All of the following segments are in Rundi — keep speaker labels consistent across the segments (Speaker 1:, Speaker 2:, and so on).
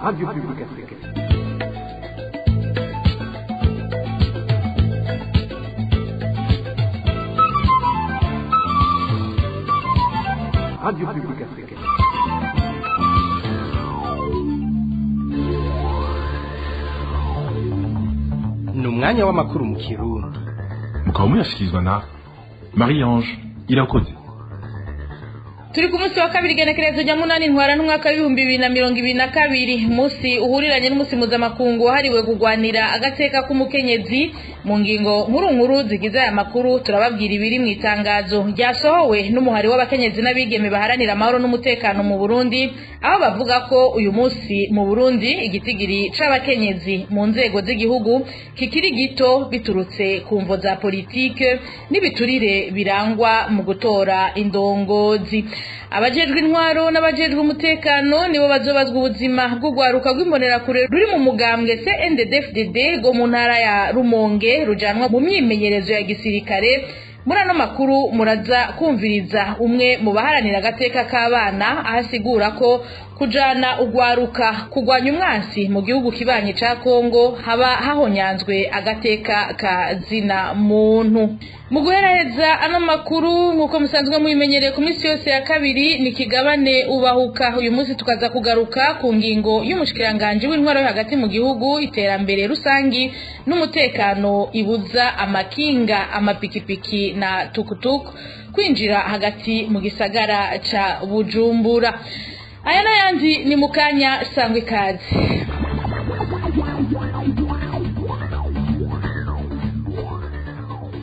Speaker 1: Radio Publique Africaine. Radio Publique Africaine.
Speaker 2: Ni umwanya w'amakuru mu Kirundi.
Speaker 3: Mukaba muyashyikirizwa na Marie Ange Irakoze.
Speaker 4: Turi ku munsi wa kabiri, igenekerezo rya 8 Ntwara n'umwaka w'2022, umunsi uhuriranye n'umunsi mpuzamakungu wahariwe kugwanira agateka k'umukenyezi. Mu ngingo nkuru nkuru zigize aya makuru, turababwira ibiri mu itangazo ryasohowe n'umuhari w'abakenyezi n'abigeme baharanira amahoro n'umutekano mu Burundi, aho bavuga ko uyu munsi mu Burundi igitigiri c'abakenyezi mu nzego z'igihugu kikiri gito, biturutse ku mvo za politike n'ibiturire birangwa mu gutora indongozi. Abajejwe intwaro n'abajejwe umutekano nibo bazobazwa ubuzima bw'urwaruka rw'imbonerakure ruri mu mugambwe CNDD-FDD rwo mu ntara ya Rumonge rujanwa mu myimenyerezo ya gisirikare. Muri ano makuru muraza kumviriza umwe mu baharanira agateka k'abana, aho asigura ko kujana ugwaruka kugwanya umwansi mu gihugu kibanyi ca Kongo haba hahonyanzwe agateka ka zina muntu. Mu guheraheza ano makuru, nk'uko musanzwe mubimenyereye ku minsi yose ya kabiri, ni kigabane ubahuka. Uyu munsi tukaza kugaruka ku ngingo y'umushikiranganji w'intwaro yo hagati mu gihugu, iterambere rusangi n'umutekano, ibuza amakinga, amapikipiki na tukutuku kwinjira hagati mu gisagara ca Bujumbura. Aya n'ayandi ni mukanya, sangwa ikaze.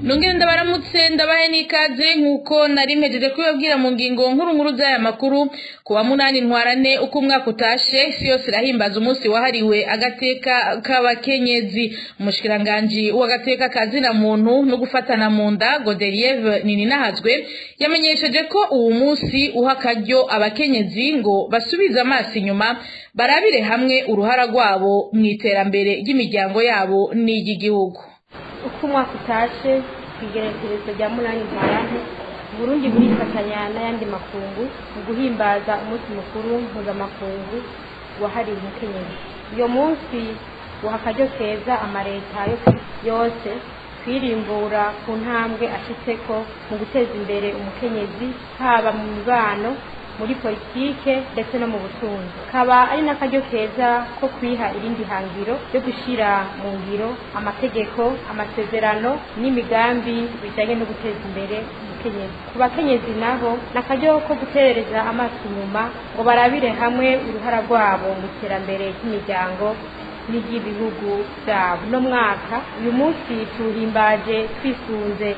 Speaker 4: Nongere ndabaramutse, ndabahe n'ikaze. Nk'uko nari mpejeje kubibabwira mu ngingo nkuru nkuru z'aya makuru, ku wa 8 Ntwarane, uko umwaka utashe, isi yose irahimbaza umunsi wahariwe agateka k'abakenyezi. Umushikiranganji w'agateka ka zina muntu no gufatana mu nda, Godelieve Nininahazwe, yamenyesheje ko uwu munsi uha akaryo abakenyezi ngo basubize amaso inyuma, barabire hamwe uruhara rwabo mu iterambere ry'imiryango yabo n'iry'igihugu.
Speaker 5: Uko umwaka utashe, ku igenekerezo rya 8 Ntwarante, Burundi burifatanya n'ayandi makungu mu guhimbaza umunsi mukuru mpuzamakungu wahariwe umukenyezi. Uyo munsi uha akaryo keza amareta yose kwirimbura ku ntambwe ashitseko mu guteza imbere umukenyezi, haba mu mibano, muri politike ndetse no mu butunzi. Kaba ari n'akaryo keza ko kwiha irindi hangiro ryo gushira mu ngiro amategeko, amasezerano n'imigambi bijanye no guteza imbere umukenyezi. Ku bakenyezi nabo, n'akaryo ko guterereza amaso inyuma ngo barabire hamwe uruhara rwabo mu iterambere ry'imiryango n'iry'ibihugu byabo. Uno mwaka uyu munsi tuwuhimbaje twisunze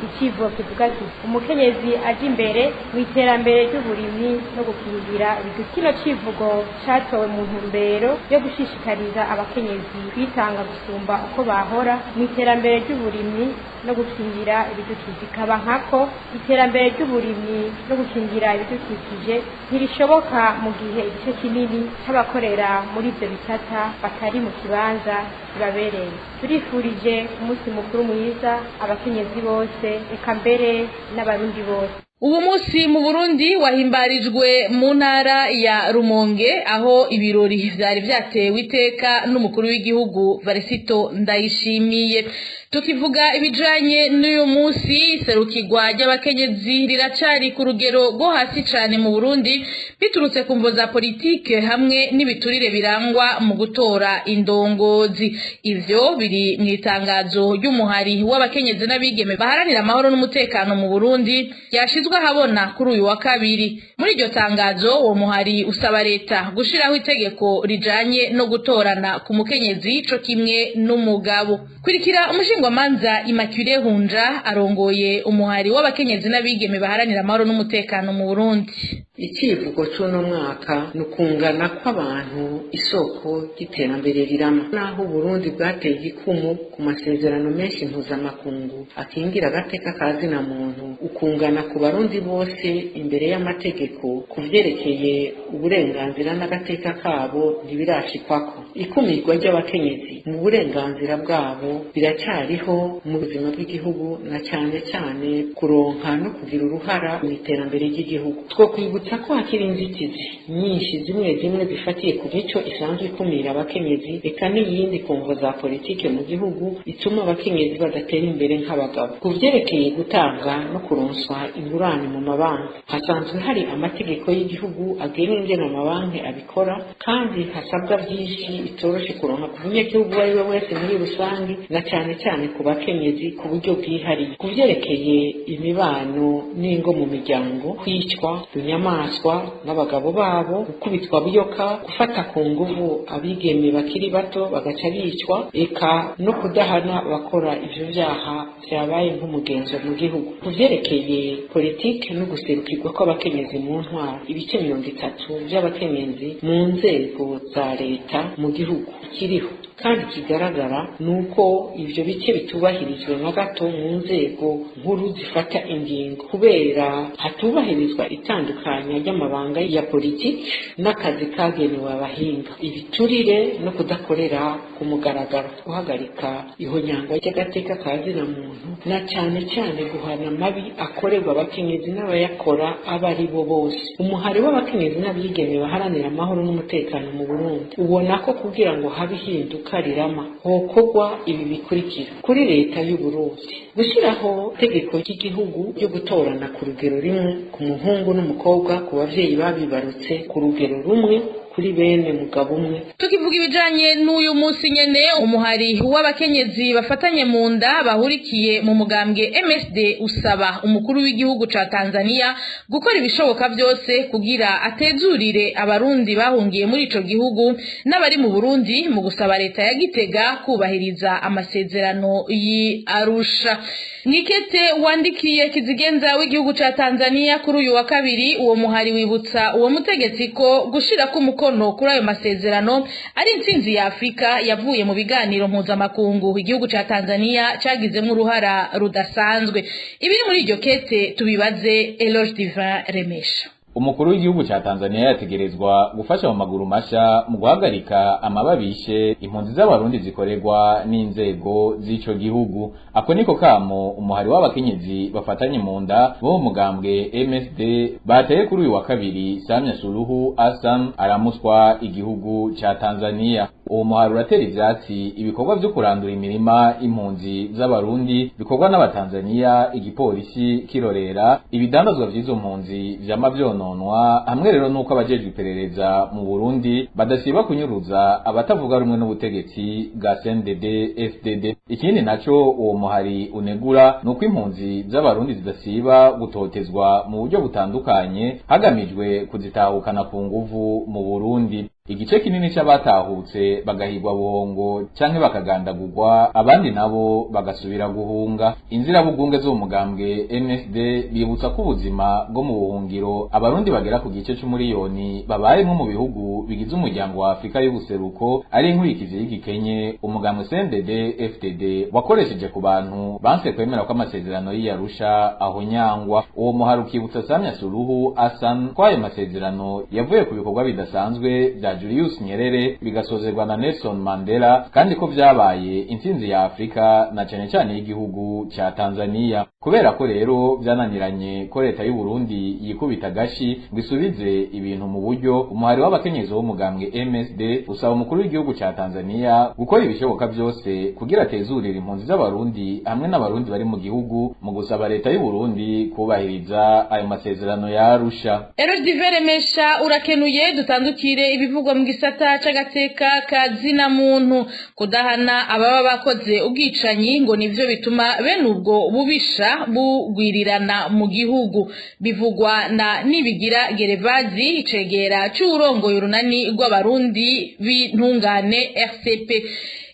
Speaker 5: icivugo kivuga kiti: "Umukenyezi aje imbere mu iterambere ry'uburimyi no gukingira ibidukikije." Kino civugo catowe mu ntumbero yo gushishikariza abakenyezi kwitanga gusumba uko bahora mu iterambere ry'uburimyi no gukingira ibidukikije. Kaba nkako iterambere ry'uburimyi no gukingira ibidukikije ntirishoboka mu gihe igice kinini c'abakorera muri ivyo bisata batari mu kibanza kibabereye. Turifurije umunsi mukuru mwiza abakenyezi bose, eka mbere n'Abarundi bose.
Speaker 4: Ubu munsi mu Burundi wahimbarijwe mu ntara ya Rumonge, aho ibirori vyari vyatewe iteka n'umukuru w'igihugu Varisito Ndayishimiye. Tukivuga ibijanye n'uyu munsi, serukirwa ry'abakenyezi riracari ku rugero rwo hasi cane mu Burundi, biturutse ku mvo za politike hamwe n'ibiturire birangwa mu gutora indongozi. Ivyo biri mu itangazo ry'umuhari w'abakenyezi n'abigeme baharanira amahoro n'umutekano mu Burundi ryashizwe ahabona kuri uyu wa kabiri. Muri iryo tangazo, uwo muhari usaba leta gushiraho itegeko rijanye no gutorana ku mukenyezi co kimwe n'umugabo. Kurikira umushingwamanza Immaculée Hunja, arongoye umuhari w'abakenyezi n'abigeme baharanira amahoro n'umutekano mu Burundi.
Speaker 6: Icivugo c'uno mwaka ni ukungana kw'abantu, isoko ry'iterambere rirama. Naho Uburundi bwateye igikumu ku masezerano menshi mpuzamakungu akingira agateka ka zina muntu, ukungana ku Barundi bose imbere y'amategeko ku vyerekeye uburenganzira n'agateka kabo ntibirashikwako. Ikumirwa ry'abakenyezi mu burenganzira bwabo biracyariho mu buzima bw'igihugu, na cyane cyane kuronka no kugira uruhara mu iterambere ry'igihugu. Twokwibutsa ko hakiri inzitizi nyinshi zimwe zimwe zifatiye ku mico isanzwe ikumira abakenyezi, eka n'iyindi ku mvo za politike mu gihugu ituma abakenyezi badatera imbere nk'abagabo. Ku vyerekeye gutanga no kuronswa ingurane mu mabanki, hasanzwe hari amategeko y'igihugu agenga ingene amabanki abikora, kandi hasabwa byinshi bitoroshe kuronka ku munyagihugu uwo ari we wese muri rusange, na cyane cyane ku bakenyezi ku buryo bwihariye. Ku vyerekeye imibano n'ingo mu miryango, kwicwa inyamaswa n'abagabo babo, gukubitwa buyoka, gufata ku nguvu abigeme bakiri bato bagaca bicwa, eka no kudahana abakora ivyo vyaha vyabaye nk'umugenzo mu gihugu. Ku vyerekeye politike no guserukirwa kw'abakenyezi mu ntwaro, ibice 30 vy'abakenyezi mu nzego za leta mu gihugu kiriho kandi kigaragara nuko ivyo bice bitubahirijwe na gato mu nzego nkuru zifata ingingo, kubera hatubahirizwa itandukanya ry'amabanga ya politiki n'akazi kagenewe abahinga, ibiturire no kudakorera ku mugaragaro, guhagarika ihonyangwa ry'agateka ka zina muntu, na cyane cyane guhana amabi akorerwa abakenyezi n'abayakora abo ari bo bose. Umuhari w'abakenyezi n'abigeme baharanira amahoro n'umutekano mu Burundi ubona ko kugira ngo habe ihinduka rirama hokorwa ibi bikurikira: kuri leta y'u Burundi gushyiraho itegeko ry'igihugu ryo gutorana ku rugero rumwe ku muhungu n'umukobwa, ku bavyeyi babibarutse ku rugero rumwe kuri bene mugabo umwe.
Speaker 4: Tukivuga ibijanye n'uyu munsi nyene, umuhari w'abakenyezi bafatanye mu nda bahurikiye mu mugambwe MSD usaba umukuru w'igihugu ca Tanzania gukora ibishoboka vyose kugira atezurire abarundi bahungiye muri ico gihugu n'abari mu Burundi, mu gusaba leta ya Gitega kubahiriza amasezerano y'i Arusha. Nikete wandikiye kizigenza w'igihugu ca Tanzania kuri uyu wa kabiri, uwo muhari wibutsa uwo mutegetsi ko gushira ku mukono kuri ayo masezerano ari intsinzi ya Afrika yavuye mu biganiro mpuzamakungu igihugu ca Tanzania cagizemo uruhara rudasanzwe. Ibiri muri iryo kete tubibaze Eloge Divin Remesha.
Speaker 7: Umukuru w'igihugu ca Tanzania yategerezwa gufasha mu maguru masha mu guhagarika amababishe impunzi z'abarundi zikorerwa n'inzego z'ico gihugu. Ako niko kamo umuhari w'abakenyezi bafatanye mu nda bo mu mugambwe MSD bateye kuri uyu wa kabiri Samia Suluhu Hassan aramuswa igihugu ca Tanzania. Uwo muhari uratera ivyatsi ibikorwa vyo kurandura imirima impunzi z'abarundi bikorwa n'abatanzania, igipolisi kirorera, ibidandazwa vy'izo mpunzi vyama vyononwa, hamwe rero nuko abajejwe iperereza mu Burundi badasiba kunyuruza abatavuga rumwe n'ubutegetsi bwa CNDD FDD. Ikindi naco uwo muhari unegura nuko impunzi z'abarundi zidasiba gutotezwa mu buryo butandukanye hagamijwe kuzitahukana ku nguvu mu Burundi. Igice kinini c'abatahutse bagahigwa buhongo canke bakagandagurwa, abandi nabo bagasubira guhunga. Inzirabugunge zo mugambwe MSD bibutsa ko ubuzima bwo mu buhungiro abarundi bagera ku gice c'umuriyoni babayemwo mu bihugu bigize umuryango wa Afrika y'ubuseruko ari inkurikizi y'igikenye umugambwe CNDD FDD wakoresheje ku bantu banse kwemera ko amasezerano y'Arusha ahonyangwa. Uwo muhari ukibutsa Samia Suluhu Hassan ko ayo masezerano yavuye ku bikorwa bidasanzwe vya Julius Nyerere bigasozerwa na Nelson Mandela, kandi ko vyabaye intsinzi ya Afrika na cane cane y'igihugu ca Tanzania. Kubera ko rero vyananiranye ko leta y'u Burundi yikubita gashi ngo isubize ibintu mu buryo, umuhari w'abakenyezi w'umugambwe MSD usaba umukuru w'igihugu ca Tanzania gukora ibishoboka vyose kugira atezurire impunzi z'abarundi hamwe n'abarundi bari mu gihugu, mu gusaba leta y'u Burundi kubahiriza ayo masezerano ya Arusha.
Speaker 4: Eroge Diveremesha urakenuye. Dutandukire ibivugwa mu gisata c'agateka ka zina muntu. Kudahana ababa bakoze ubwicanyi ngo nivyo bituma bene ubwo bubisha bugwirirana mu gihugu, bivugwa na Nibigira Gerevazi, icegera c'uwurongoye urunani rw'abarundi b'intungane RCP.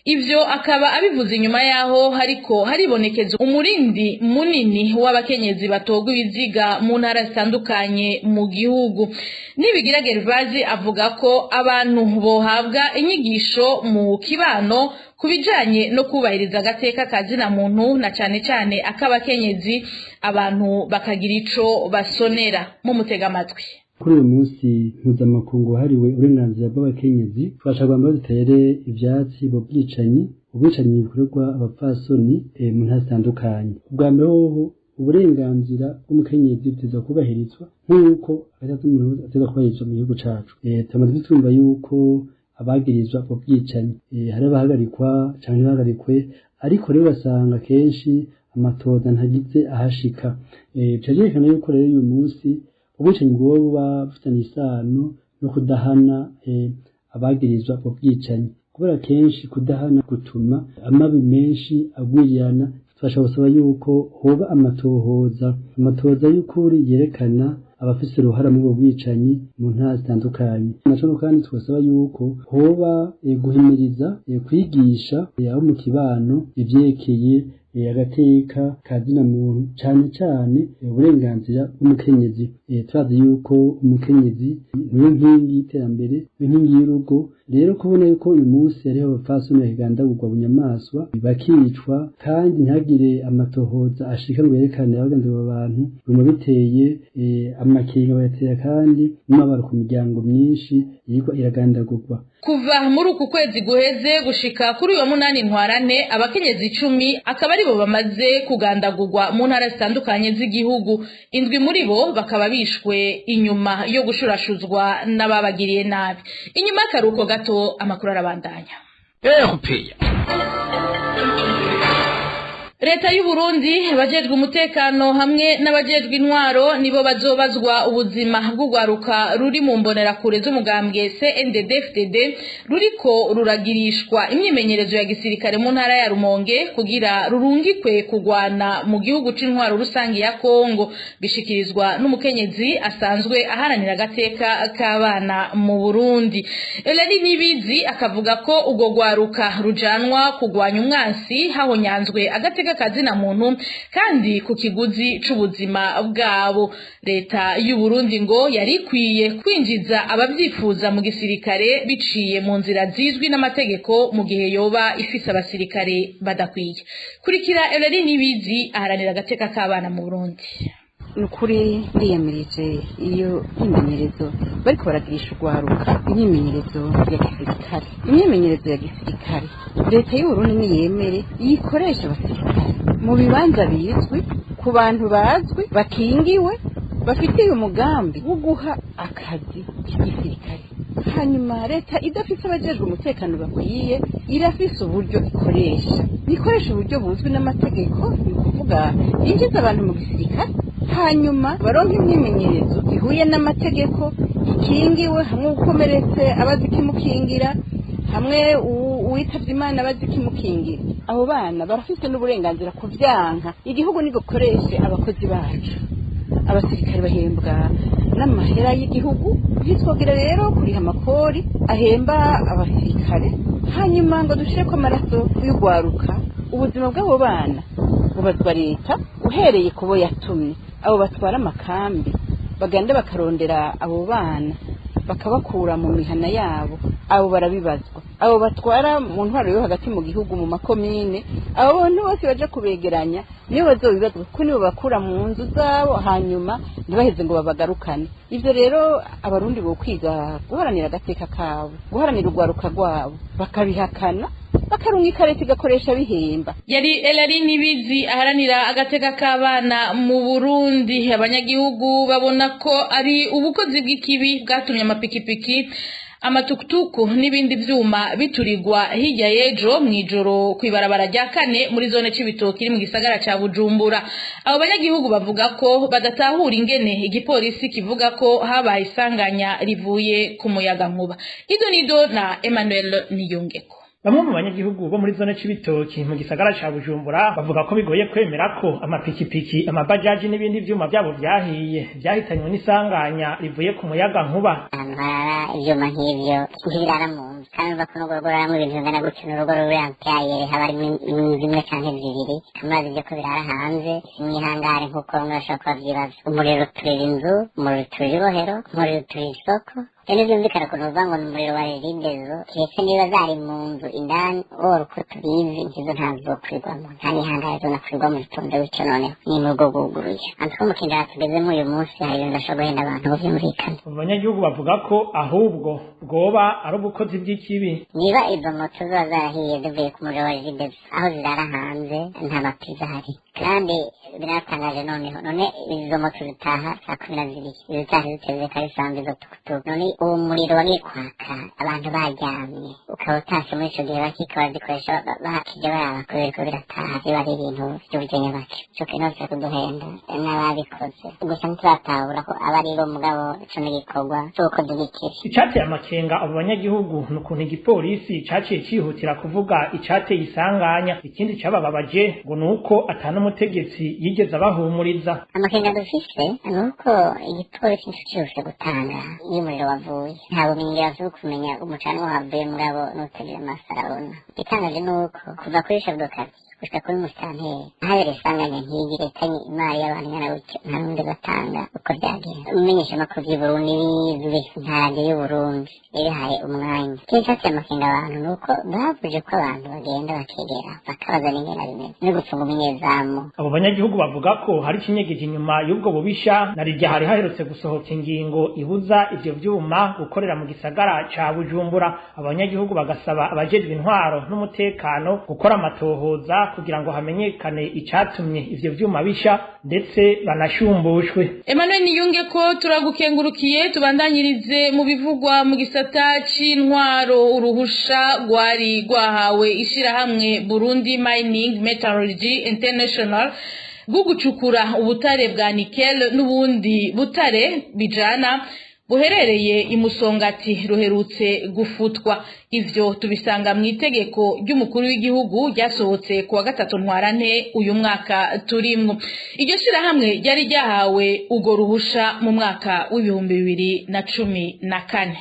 Speaker 4: Ivyo akaba abivuze inyuma yaho hariko haribonekeza umurindi munini w'abakenyezi batogwa ibiziga mu ntara zitandukanye mu gihugu. Nibigira Gervazi avuga ko abantu bohabwa inyigisho mu kibano ku bijanye no kubahiriza agateka ka zina muntu na cane cane ak'abakenyezi, abantu bakagira ico basonera. Mumutega amatwi.
Speaker 8: Kuri uyu munsi mpuzamakungu wahariwe uburenganzira bw'abakenyezi, twashaka ngo dutere ivyatsi mu bwicanyi Ubwicanyi bukorerwa abapfasoni mu ntara zitandukanye. Ubwa mbere hoho, uburenganzira bw'umukenyezi buteza kubahirizwa nk'uko agateka k'umuntu ateza kubahirizwa mu gihugu cacu. Tumaze twumva yuko abagirizwa ubwo bwicanyi hari abahagarikwa canke ntibahagarikwe, ariko rero basanga kenshi amatoza ntagize ahashika. Bica vyerekana yuko rero uyu munsi ubwicanyi bwoba buba bufitanye isano no kudahana abagirizwa ubwo bwicanyi, kubera kenshi kudahana gutuma amabi menshi agwirirana. Tubasha gusaba yuko hoba amatohoza y'ukuri yerekana abafise uruhara muri ubwo bwicanyi mu ntara zitandukanye. Naco kandi twasaba yuko hoba guhimiriza, kwigisha abo mu kibano ivyerekeye agateka ka zina muntu, cane cane uburenganzira bw'umukenyezi. Turazi yuko umukenyezi niwe nkingi y'iterambere, niwe nkingi y'urugo. Rero kubona yuko uyu munsi hariho abapfasoni bakigandagurwa bunyamaswa, bakicwa, kandi ntihagire amatohoza ashika ngo yerekane abagandaguye abantu, biguma biteye amakenga, bayatera kandi n'umubabaro ku miryango myinshi yirwa iragandagurwa.
Speaker 4: Kuva muri uku kwezi guheze gushika kuri uyo 8 Ntwarante, abakenyezi 10 akaba aribo bamaze kugandagurwa mu ntara zitandukanye z'igihugu. 7 muri bo bakaba bishwe inyuma yo gushurashuzwa n'ababagiriye nabi. Inyuma y'akaruhuko gato, amakuru arabandanya. Leta y'u Burundi, abajejwe umutekano hamwe n'abajejwe intwaro nibo bazobazwa ubuzima bw'ugwaruka ruri mu mbonerakure z'umugambwe CNDD-FDD ruriko ruragirishwa imyimenyerezo ya gisirikare mu ntara ya Rumonge kugira rurungikwe kugwana mu gihugu c'intwaro rusangi ya Kongo. Bishikirizwa n'umukenyezi asanzwe aharanira agateka k'abana mu Burundi. Eleni Nibizi akavuga ko ugo gwaruka rujanwa kugwanya umwansi hahonyanzwe agateka kazina muntu kandi ku kiguzi c'ubuzima bwabo. Leta y'u Burundi ngo yari ikwiye kwinjiza abavyifuza mu gisirikare biciye mu nzira zizwi n'amategeko, mu gihe yoba ifise abasirikare badakwiye. Kurikira Eleni Nibizi aharanira agateka k'abana mu Burundi.
Speaker 9: Nukuri ndiyamirije iyo myimenyerezo bariko baragirisha urwaruka, imyimenyerezo ya gisirikare. Imyimenyerezo ya gisirikare, leta y'Uburundi niyemere yikoresha abasirikare mu bibanza bizwi, ku bantu bazwi, bakingiwe, bafitiye umugambi wo guha akazi k'igisirikare. Hanyuma leta idafise abajejwe umutekano bakwiye, irafise uburyo ikoresha, ikoresha uburyo buzwi n'amategeko, ni ukuvuga yinjiza abantu mu gisirikare, hanyuma baronke imyimenyerezo ihuye n'amategeko, ikingiwe, hamwe ukomeretse abazi ikimukingira, hamwe uwitavye Imana abazi ikimukingira. Abo bana barafise n'uburenganzira kuvyanka. Igihugu nigukoreshe abakozi bacu. Abasirikare bahembwa n'amahera y'igihugu, ntitwogira rero kuriha amakori ahemba abasirikare hanyuma ngo dushireko amaraso y'ugwaruka. Ubuzima bw'abo bana bubazwa leta, uhereye kubo yatumye. Abo batwara amakambi bagenda bakarondera abo bana bakabakura mu mihana yabo, abo barabibazwa. Abo batwara mu ntwaro yo hagati mu gihugu, mu makomine, abo bantu bose baje kubegeranya nibo bazobibazwa, kuko nibo bakura mu nzu zabo, hanyuma ntibaheze ngo babagarukane. Ivyo rero abarundi bo kwiga guharanira agateka kabo, guharanira urwaruka rwabo, bakabihakana, bakarungika leta igakoresha bihemba.
Speaker 4: Yari Elari Nibizi aharanira agateka k'abana mu Burundi. Abanyagihugu babona ko ari ubukozi bw'ikibi bwatumye amapikipiki, amatukutuku n'ibindi vyuma biturigwa hirya y'ejo mw'ijoro kw'ibarabara rya 4 muri zone Cibitoki iri mu gisagara ca Bujumbura. Abo banyagihugu bavuga ko badatahura ingene igipolisi kivuga ko habaye isanganya rivuye ku muyaga nkuba. Idonido na Emmanuel Niyongeko.
Speaker 10: Bamwe mu banyagihugu bo muri zone Cibitoki mu gisagara ca Bujumbura bavuga ko bigoye kwemera ko amapikipiki, amabajaji n'ibindi vyuma vyabo vyahiye vyahitanywe n'isanganya rivuye ku muyaga nkuba.
Speaker 11: Ahantu harara ivyuma nk'ivyo ntibirara mu nzu, kandi urumva ko n'urugo ruraramwo ibintu bingana gutyo, n'urugo ruri ampiyayere haba harimwo inzu imwe canke zibiri, amazi ivyo ko birara hanze mw'ihangare nk'uko bamwe bashobora kuba vyibaza. Umuriro uturira inzu, umuriro uturira ibohero, umuriro uturira isoko, Rero byumvikana ukuntu uvuga ngo ni umuriro wa Regideso, keretse niba zari mu nzu indani. Oro uko tubizi, ntizo ntazokwirwamo, nta n'ihangare zonakwirwamo zitonze gutyo. Noneho ni mu rugo rwuguruye antwo mu kinjana tugezemo uyu munsi, hari ibintu bashobora guhenda abantu ngo byumvikane.
Speaker 10: Abo banyagihugu bavuga ko ahubwo bwoba ari ubukozi bw'ikibi.
Speaker 11: Niba izo moto ziba zarahiye zivuye ku muriro wa Regideso, aho zirara hanze nta mapirizo ahari, kandi biratangaje. Noneho none izo moto zitaha saa 12, izitaha ziteze kare saa 2, izo tukutuku, none uwo muriro wagiye kwaka abantu baryamye, ukaba utashe muri ico gihe, bakika bazikoresha, bakijya baraba ko biriko birataha, biba ari ibintu vy'ubugenge bacu. Ico kintu cyo kuduhenda n'ababikoze gusa, ntituratahura ko aba ari bo, mugabo ico n'igikorwa c'ubukozi bw'ikibi.
Speaker 10: Icateye amakenga abo banyagihugu ni ukuntu igipolisi caciye cihutira kuvuga icateye isanganya. Ikindi cabababaje ngo ni uko ata n'umutegetsi yigeze abahumuriza.
Speaker 11: Amakenga dufise ni uko igipolisi nicihuse gutanga iyo umuriro wavuye. Nta bumenyi bafise bwo kumenya umucanwa wavuye, mugabo n'utagira amaso arabona. Igitangaje ni uko kuva kuri chef de quartier gushika kuri musitanteri, ahabera isanganya nk'iyi leta imari y'abantu ingana gutyo, nta n'undi batanga uko byagenze. Umumenyeshamakuru vy'i Burundi bizwi nka radiyo y'Uburundi yabihaye umwanya. Ikindi cateye amakenga abantu ni uko bavuje ko abantu bagenda bakegera bakabaza n'ingene bimeze no gufunga umunyezamu.
Speaker 10: Abo banyagihugu bavuga ko hari ikinyegeje inyuma y'ubwo bubisha, na rirya hari haherutse gusohoka ingingo ibuza ivyo vyuma gukorera mu gisagara ca Bujumbura. Abanyagihugu bagasaba abajejwe intwaro n'umutekano gukora amatohoza kugira ngo hamenyekane icatumye ivyo vyuma bisha, ndetse banashumbushwe.
Speaker 4: Emmanuel Niyunge ko turagukengurukiye. Tubandanyirize mu bivugwa mu gisata c'intwaro. Uruhusha rwari rwahawe ishirahamwe Burundi Mining Metallurgy International rwo gucukura ubutare bwa nickel n'ubundi butare bijana buherereye imusongati ruherutse gufutwa. Ivyo tubisanga mu itegeko ry'umukuru w'igihugu ryasohotse kuwa 3 Ntwarante uyu mwaka turimwo. Iryo shirahamwe ryari ryahawe urwo ruhusha mu mwaka w'2014.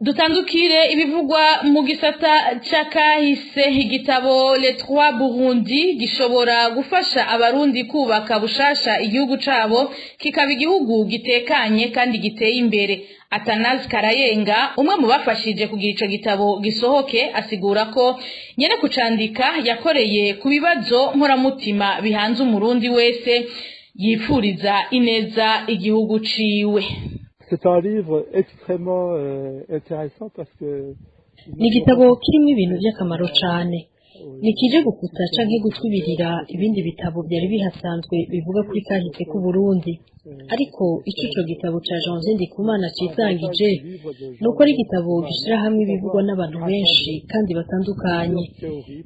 Speaker 4: Dutandukire ibivugwa mu gisata c'akahise. Igitabo Les Trois Burundi gishobora gufasha abarundi kubaka bushasha igihugu cabo, kikaba igihugu gitekanye kandi giteye imbere. Atanazi Karayenga, umwe mu bafashije kugira ico gitabo gisohoke, asigura ko nyene kucandika yakoreye ku bibazo nkoramutima bihanze umurundi wese yipfuriza ineza igihugu ciwe.
Speaker 12: C'est un livre extrêmement intéressant parce que
Speaker 13: Ni igitabo kirimo ibintu by'akamaro cyane. Ntikije gukuta canke gutwibirira ibindi bitabo byari bihasanzwe bivuga kuri kahise k'Uburundi, ariko ico ico gitabo ca Janvier Ndikumana cisangije ni uko ari igitabo gishira hamwe ibivugwa n'abantu benshi kandi batandukanye.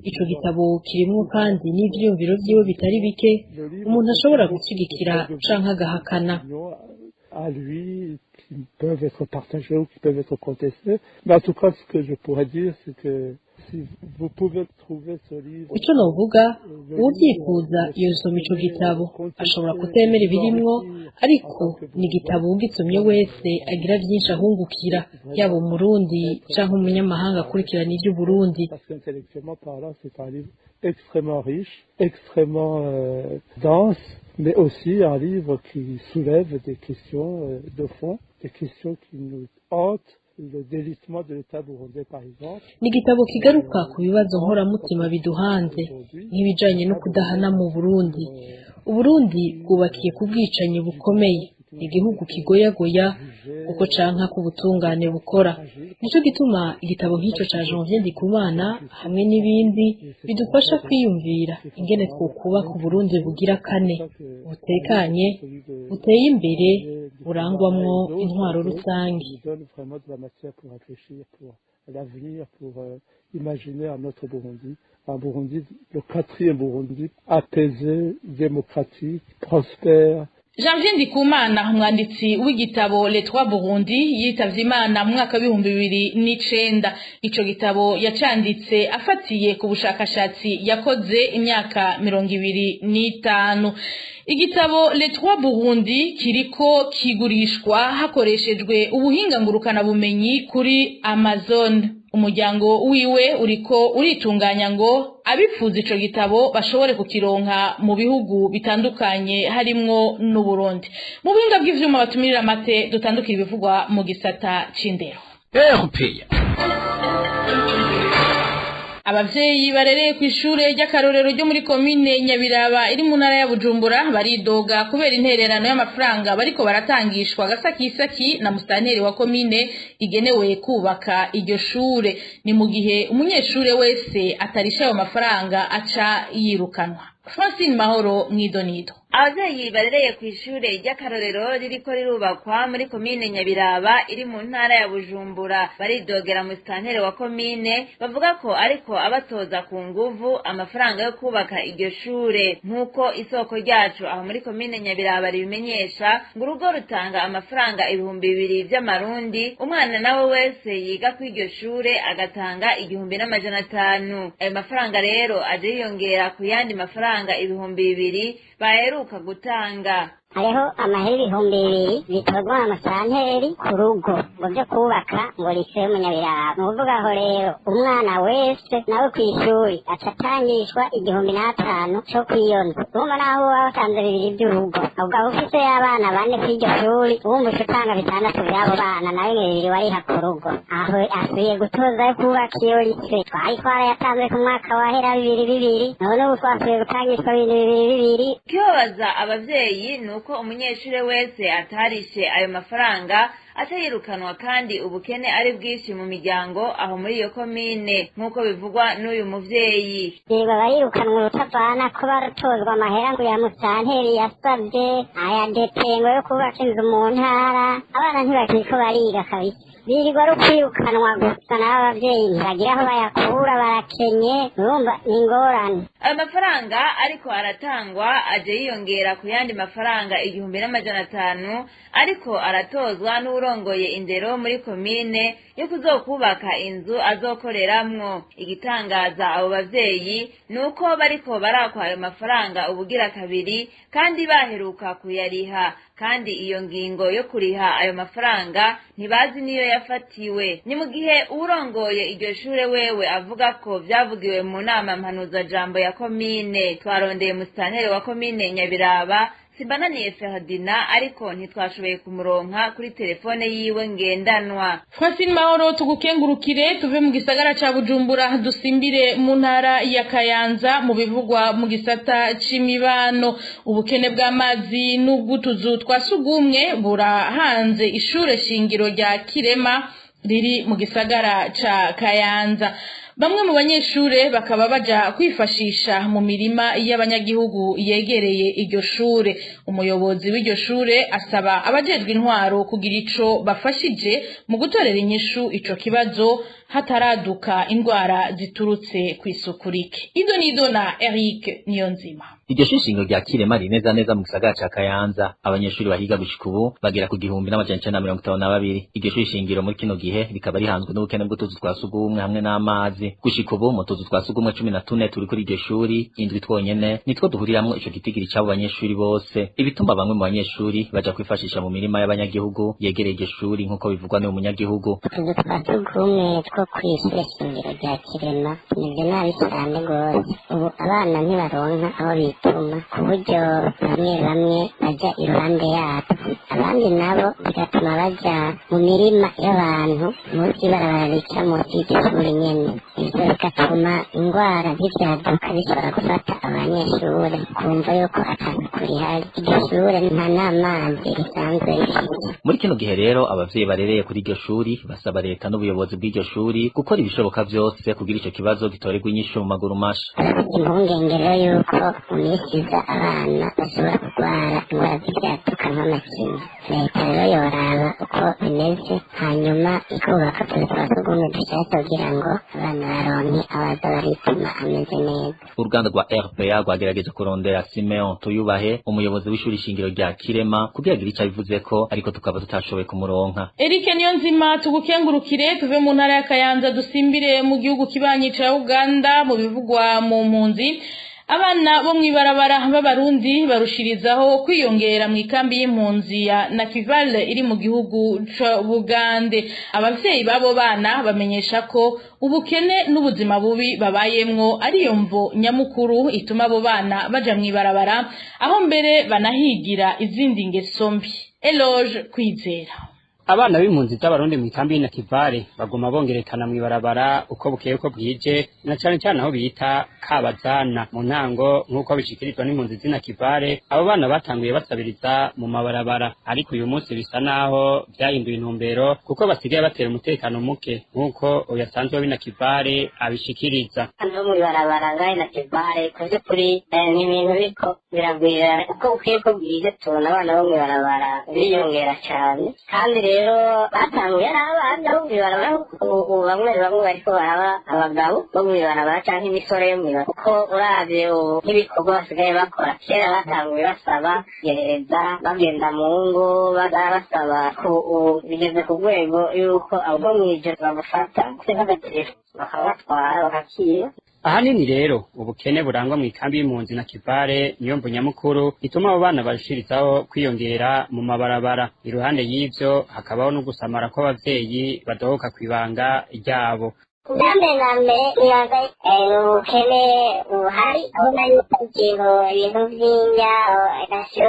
Speaker 13: Ico gitabo kirimwo kandi n'ivyiyumviro vyiwe bitari bike umuntu ashobora gushigikira canke agahakana.
Speaker 12: À lui, qui peuvent être partagés ou qui peuvent être contestés. Mais en tout cas, ce que je pourrais dire, c'est que si vous pouvez trouver ce livre.
Speaker 13: Ico novuga, uwuvyifuza yosoma ico gitabo. Ashobora kutemera ibirimwo, ariko ni igitabo uwugisomye wese agira vyinshi ahungukira, yaba umurundi canke umunyamahanga akurikirana ivy'Uburundi.
Speaker 12: Parce qu'intellectuellement parlant, c'est un livre extrêmement riche, extrêmement dense, mais aussi un livre qui soulève des questions de fond, des questions qui nous hantent, le délitement de l'État burundais par exemple.
Speaker 13: Ni igitabo kigaruka ku bibazo nkoramutima biduhanze, nk'ibijanye no kudahana mu Burundi. Uburundi bwubakiye ku bwicanyi bukomeye, igihugu kigoyagoya kuko canka ku butungane bukora. Nico gituma igitabo nk'ico ca Janvier Ndikumana hamwe n'ibindi bidufasha kwiyumvira ingene twokubaka Uburundi bugira kane, butekanye, buteye imbere, burangwamwo intwaro rusange.
Speaker 12: Qui nous donne vraiment de la matière pour réfléchir, pour l'avenir, pour imaginer un autre Burundi, un Burundi, le quatrième Burundi, apaisé, démocratique, prospère.
Speaker 4: Janvier Ndikumana, umwanditsi w'igitabo Les Trois Burundi, yitavye Imana mu mwaka w'2009. Ico gitabo yacanditse afatiye ku bushakashatsi yakoze imyaka 25. Igitabo Les Trois Burundi kiriko kigurishwa hakoreshejwe ubuhinga ngurukana bumenyi kuri Amazon. Umuryango wiwe uriko uritunganya ngo abifuza ico gitabo bashobore kukironka mu bihugu bitandukanye harimwo n'u Burundi. Mu buhinga bw'ivyuma batumirira amate, dutandukira ibivugwa mu gisata c'indero.
Speaker 2: RPA.
Speaker 4: Abavyeyi barereye ku ishure ry'akarorero ryo muri komine Nyabiraba iri mu ntara ya Bujumbura baridoga kubera intererano y'amafaranga bariko baratangishwa gasakisaki na musitanteri wa komine igenewe kubaka iryo shure. Ni mu gihe umunyeshure wese atarisha ayo mafaranga aca yirukanwa. Francine Mahoro mwidonido.
Speaker 14: Abavyeyi barereye ku ishure ry'akarorero ririko rirubakwa muri komine Nyabiraba iri mu ntara ya Bujumbura baridogera musitanteri wa komine, bavuga ko ariko abatoza ku nguvu amafaranga yo kubaka iryo shure. Nk'uko isoko ryacu aho muri komine Nyabiraba ribimenyesha, ngo urugo rutanga amafaranga 2000 vy'amarundi, umwana nawe wese yiga kuri iryo shure agatanga 1500. Ayo mafaranga rero aje yiyongera ku yandi mafaranga 2000 baheruka gutanga.
Speaker 11: Hariho amahera 2000 bitorwa na musanteri ku rugo ngo byo kubaka ngo lycée y'Umunyabiraba. Ni ukuvuga aho rero umwana wese nawe ku ishuri aca atangishwa 1500 co kw'iyo nzu. Urumva naho uba watanze bibiri by'urugo, ukaba ufise y'abana bane kw'iryo shuri, wumva uca utanga bitandatu by'abo bana, nawe bibiri wariha ku rugo. Aho asubiye gutoza yo kubaka iyo lycée, twari twarayatanze ku mwaka wahera bibiri bibiri, none ubu twasubiye gutangishwa bibiri bibiri bibiri.
Speaker 14: Ikibabaza abavyeyi ni uko umunyeshure wese atarishe ayo mafaranga atayirukanwa, kandi ubukene ari bwinshi mu miryango aho muri iyo komine, nk'uko bivugwa n'uyu muvyeyi.
Speaker 11: Birirwa barirukanwa urutavana ko baratozwa amahera ngo ya musanteri yasavye aya depengo yo kubaka inzu mu ntara. Abana ntibakiriko bariga kabisa, birirwa ari ukwirukanwa gusa, n'abo abavyeyi ntibagira aho bayakura, barakenye, urumva ni ingorane.
Speaker 14: Ayo mafaranga ariko aratangwa aje yiyongera ku yandi mafaranga 1500 ariko aratozwa n'urongoye indero muri komine yo kuzokubaka inzu azokoreramwo. Igitangaza abo bavyeyi ni uko bariko barakwa ayo mafaranga ubugira kabiri kandi baheruka kuyariha, kandi iyo ngingo yo kuriha ayo mafaranga ntibazi niyo yafatiwe. Ni mu gihe urongoye iryo shure wewe avuga ko vyavugiwe mu nama mpanuzajambo ya komine. Twarondeye musitanteri wa komine Nyabiraba Simbananiye Ferdinand, ariko ntitwashoboye kumuronka kuri telefone yiwe ngendanwa.
Speaker 4: Francine Mahoro, tugukengurukire. Tuve mu gisagara ca Bujumbura dusimbire mu ntara ya Kayanza mu bivugwa mu gisata c'imibano. Ubukene bw'amazi n'ubw'utuzu twa sugumwe burahanze ishure shingiro rya Kirema riri mu gisagara ca Kayanza. Bamwe mu banyeshure bakaba baja kwifashisha mu mirima y'abanyagihugu yegereye iryo shure. Umuyobozi w'iryo shure asaba abajejwe intwaro kugira ico bafashije mu gutorera inyishu ico kibazo hataraduka indwara ziturutse kw'isuku rike. Ido nido na Eric Niyonzima.
Speaker 15: Iryo shuri rya Kirema riri neza neza mu gisagara ca Kayanza. Abanyeshuri bahiga gushika ubu bagera ku 1952. Iryo shuri shingiro muri kino gihe rikaba rihanzwe n'ubukene bw'utuzu twa sugumwe hamwe n'amazi. Gushika ubu mu tuzu twa sugumwe 14 turi kuri iryo shuri, indwi twonyene nitwo duhuriramwo ico gitigiri c'abo banyeshuri bose. Ibituma bamwe mu banyeshuri baja kwifashisha mu mirima y'abanyagihugu yegereye iryo shuri, nk'uko bivugwa n'uyu munyagihugu.
Speaker 11: Utuzu twa sugumwe two kw'ishure shingiro rya Kirema tumeze nabi cane gose. Ubu abana ntibaronka aho bituma, ku buryo bamwe bamwe baja iruhande yatwo, abandi nabo bigatuma baja mu mirima y'abantu munsi y'ibarabara rica munsi y'iryo shure nyene. Ivyo bigatuma ingwara z'ivyaduka zishobora gufata abanyeshure, kumva yuko atasuku rihari. Iryo shure nta n'amazi risanzwe rifise.
Speaker 15: Muri kino gihe rero abavyeyi barereye kuri iryo shuri basaba leta n'ubuyobozi bw'iryo shuri gukora ibishoboka vyose kugira ico kibazo gitorerwe inyishu mu maguru masha.
Speaker 11: Barafite impungenge rero yuko mu minsi iza abana bashobora kurwara ingwara z'ivyaduka nk'amacinya. Leta rero yoraba uko bimeze, hanyuma ikubaka utuzu twa sugumwe dushasha kugira ngo abana baronke abaza barituma ameze neza.
Speaker 15: Uruganda rwa RPA rwagerageje kurondera Simeon Tuyubahe, umuyobozi w'ishuri shingiro rya Kirema, kugira agire ico abivuzeko, ariko tukaba tutashoboye kumuronka.
Speaker 4: Eric Niyonzima, tugukengurukire. Tuve mu ntara ya Kayanza dusimbire mu gihugu kibanyi ca Uganda mu bivugwa mu mpunzi. Abana bo mw'ibarabara b'abarundi barushirizaho kwiyongera mu ikambi y'impunzi ya Nakivale iri mu gihugu ca Bugande. Abavyeyi b'abo bana bamenyesha ko ubukene n'ubuzima bubi babayemwo ariyo mvo nyamukuru ituma abo bana baja mw'ibarabara, aho mbere banahigira izindi ngeso mbi. Eloge Kwizera.
Speaker 16: Abana b'impunzi z'abarundi mu ikambi y'Inakivale baguma bongerekana mw'ibarabara uko bukeye uko bwije, na cane cane aho bita Kabazana mu ntango, nk'uko bishikirizwa n'impunzi z'Inakivale. Abo bana batanguye basabiriza mu mabarabara, ariko uyu munsi bisa naho vyahinduye intumbero kuko basigaye batera umutekano muke, nk'uko uyu asanzwe w'Inakivale abishikiriza.
Speaker 11: Bo mw'ibarabara ngaho Inakivale ku vy'ukuri ni ibintu biriko biragwira uko bukeye uko bwije. Tubona abana bo mw'ibarabara biyongera cane, kandi rero batanguye ari abana bo mw'ibarabara, ubu bamwe bamwe bariko baraba abagabo bo mw'ibarabara canke imisore yo mw'ibarabara, kuko uravye ubu nk'ibikorwa basigaye bakora, kera batanguye basaba gerereza, bagenda mu ngo basaba, ubu bigeze ku rwego yuko abo mw'ijoro bagufata nk'agatelefone bakabatwara bakakiba.
Speaker 16: Ahanini rero ubukene burangwa mu ikambi y'impunzi na Kivale niyo mvo nyamukuru ituma abo bana barushirizaho kwiyongera mu mabarabara. Iruhande y'ivyo hakabaho no gusamara kw'abavyeyi badohoka kw'ibanga ryabo.
Speaker 11: Bwa mbere na mbere nibaza ubukene buhari, ubona yuko ikintu ibintu vy'indya nasiyo